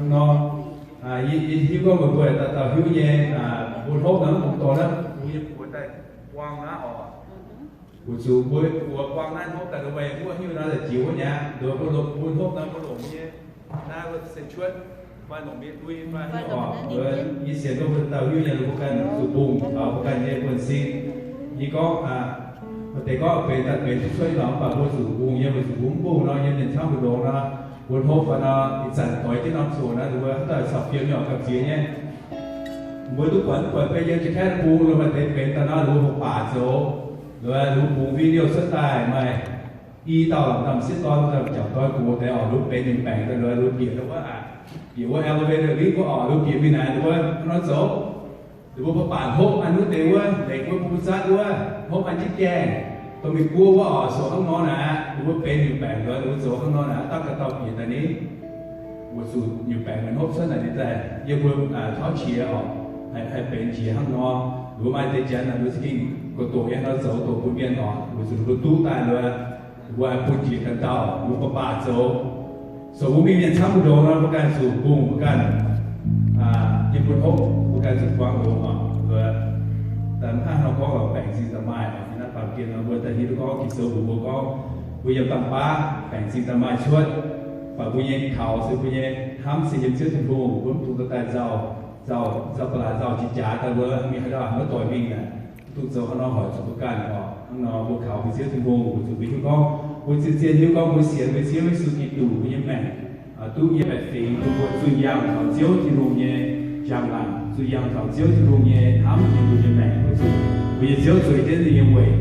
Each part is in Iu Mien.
Nor, yie hiuv gorngv meih mbuo dauh dauh hiuv nyei, mbuo hnopv naaiv bung dorh naaiv, mbuo nyei buoz daaih buang naaiv oc. Weic zuqc mbuo buoz buang naaiv hnopv daaih, mbuo maiv hiuv naaiv daaih jiex wuov nyei aqv. Nduov mbuo longc, mbuo hnopv naaiv mbuo longc nyei naaiv se cuotv fai longc mienh lui fai oc. Yie sienx gorngv mbuo dauh hiuv nyei, mbuo ganh zuqc mbungh taux mbuo ganh nyei buonv-sin. Yie gorngv, maaih deix gorngv benx daaih benx duqv cuotv nyei lorqc, mv baac mbuo zuqc mbungh nyei, weic zuqc mbuo mv mbungh nor, yiem mienh camv mbu'ndongx nor, mbuo hnopv fai nor, ih zanc doix jienv norm coc naaiv, mbuo haaix dauh caux fiem nyei oc, gamh nziex nyei. Mbuo duqv buatc, buatc beiv yiem Jaav-Kaeqv bung, maaih deix benx daaih nor, mbuo hoqc baac zoux, mbuo bungx video cuotv daaih maaih i dauh lamh sieqv dorn, jangc doix gox deix oc, mbuo benx nyungc baengc daaih, mbuo bieqc wuov, bieqc wuov elevator lift wuov oc, mbuo bieqc mingh naaic wuov, hnangv nor zoux. Mbuo baac hnopv an wuov deix wuov, leiz wuov, bun zatv wuov, hnopv an jienv gaengh, dorh mingh guoqv wuov oc, zoux hnangv nor naaic, mbuo benx nyungc baengc, mbuo zoux hnangv nor naaic, dangh ga'dauh bieqc daaih ni. Weic zuqc nyungc baengc hnopv cuotv naaic ninh daaih, yie mbuo tauv qiex oc, haih benx qiex hnangv nor. Mbuo maaih deix janx naaic, mbuo za'gengh gox doqc nyei nor zoux doqc bun mienh oc, weic zuqc mbuo duqv daaih wuov, mbuo bun jiex ganh dauh, mbuo baac baac zoux. Zoux mbuo mingh mienh camv mbu'ndongx nor, mbuo ganh zuqc mbungh mbuo ganh, yie mbuo hnopv mbuo ganh zuqc buangv longx oc. Daaih mv hnangv nor gorngv lorqc, baengc zingh daaih maaih oc. Yie naaiv baamh gen nor mbuo daaih hiuv duqv gorngv Ging-Sou mbuox mbuo gorngv, mbuo yiem dangh baav baengc zingh daaih maaih cuotv, baac mbuo nyei kaux se mbuo nyei hnamv se yiem Ziouv Tin-Hungh, mbuo mv dungx daaih nzauh, nzauh, nzauh ba'laqc nzauh jiex jaax daaih wuov, mingh haaix dauh haaix maiv doix mingh naaic, mv dungx zoux hnangv nor, hoic zuqc mbuo ganh oc. Hnangv nor mbuo kaux mbuo Ziouv Tin-Hungh, weic zuqc mbuo hiuv gorngv, mbuo zien-zien hiuv gorngv mbuo sienx mbuo Ziouv Yesu Giduc, mbuo nyei maengc duqv yiem baeqc fingx, mbuo zunh yangh taux Ziouv Tin-Hungh nyei njang-laangc, zunh yangh taux Ziouv Tin-Hungh nyei hnamv nyei, mbuo nyei maengc, weic zuqc mbuo nyei Ziouv zueiz jienv ninh nyei weic,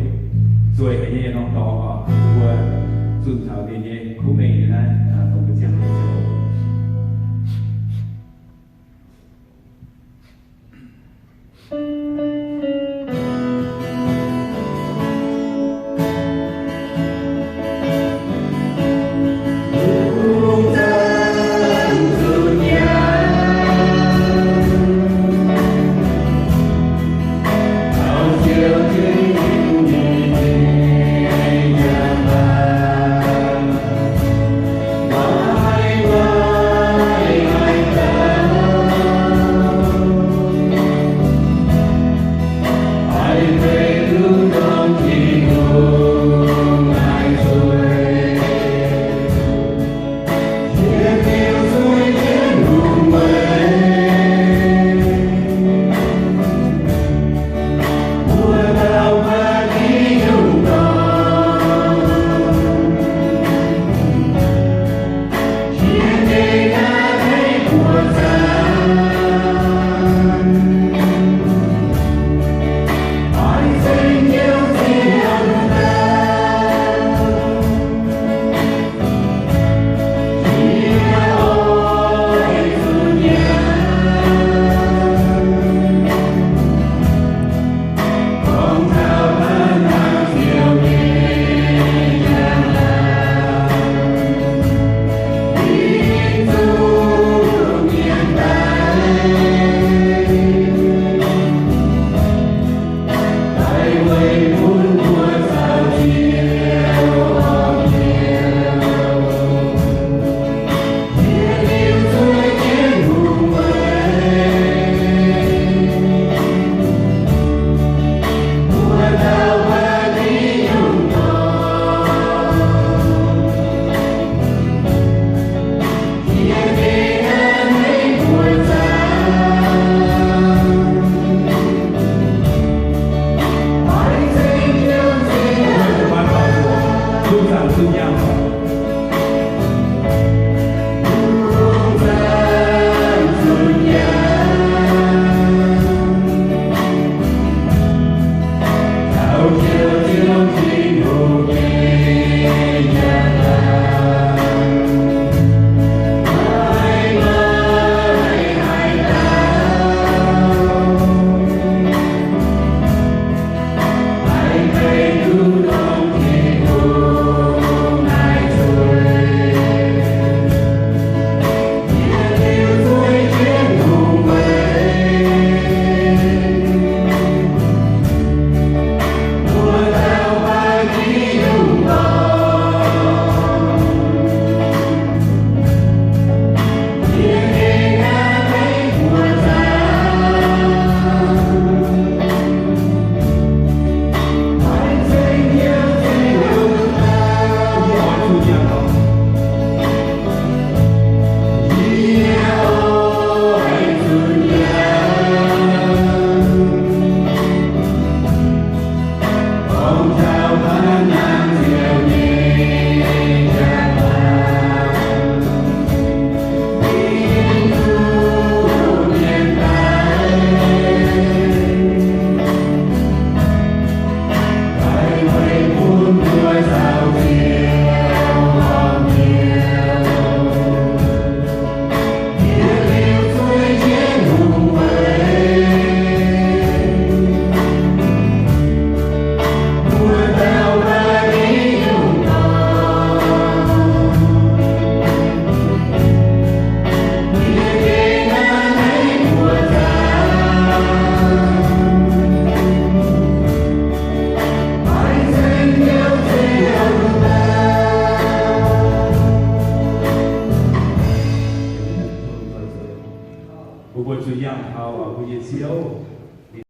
zueiz haic nyei norm dorngx oc. Mbuo zunh taux ninh nyei kuv mengh nyei naaiv, dongh mbuo ziangh hoc. Mbuo zuqc yangh taux mbuo nyei Ziouv.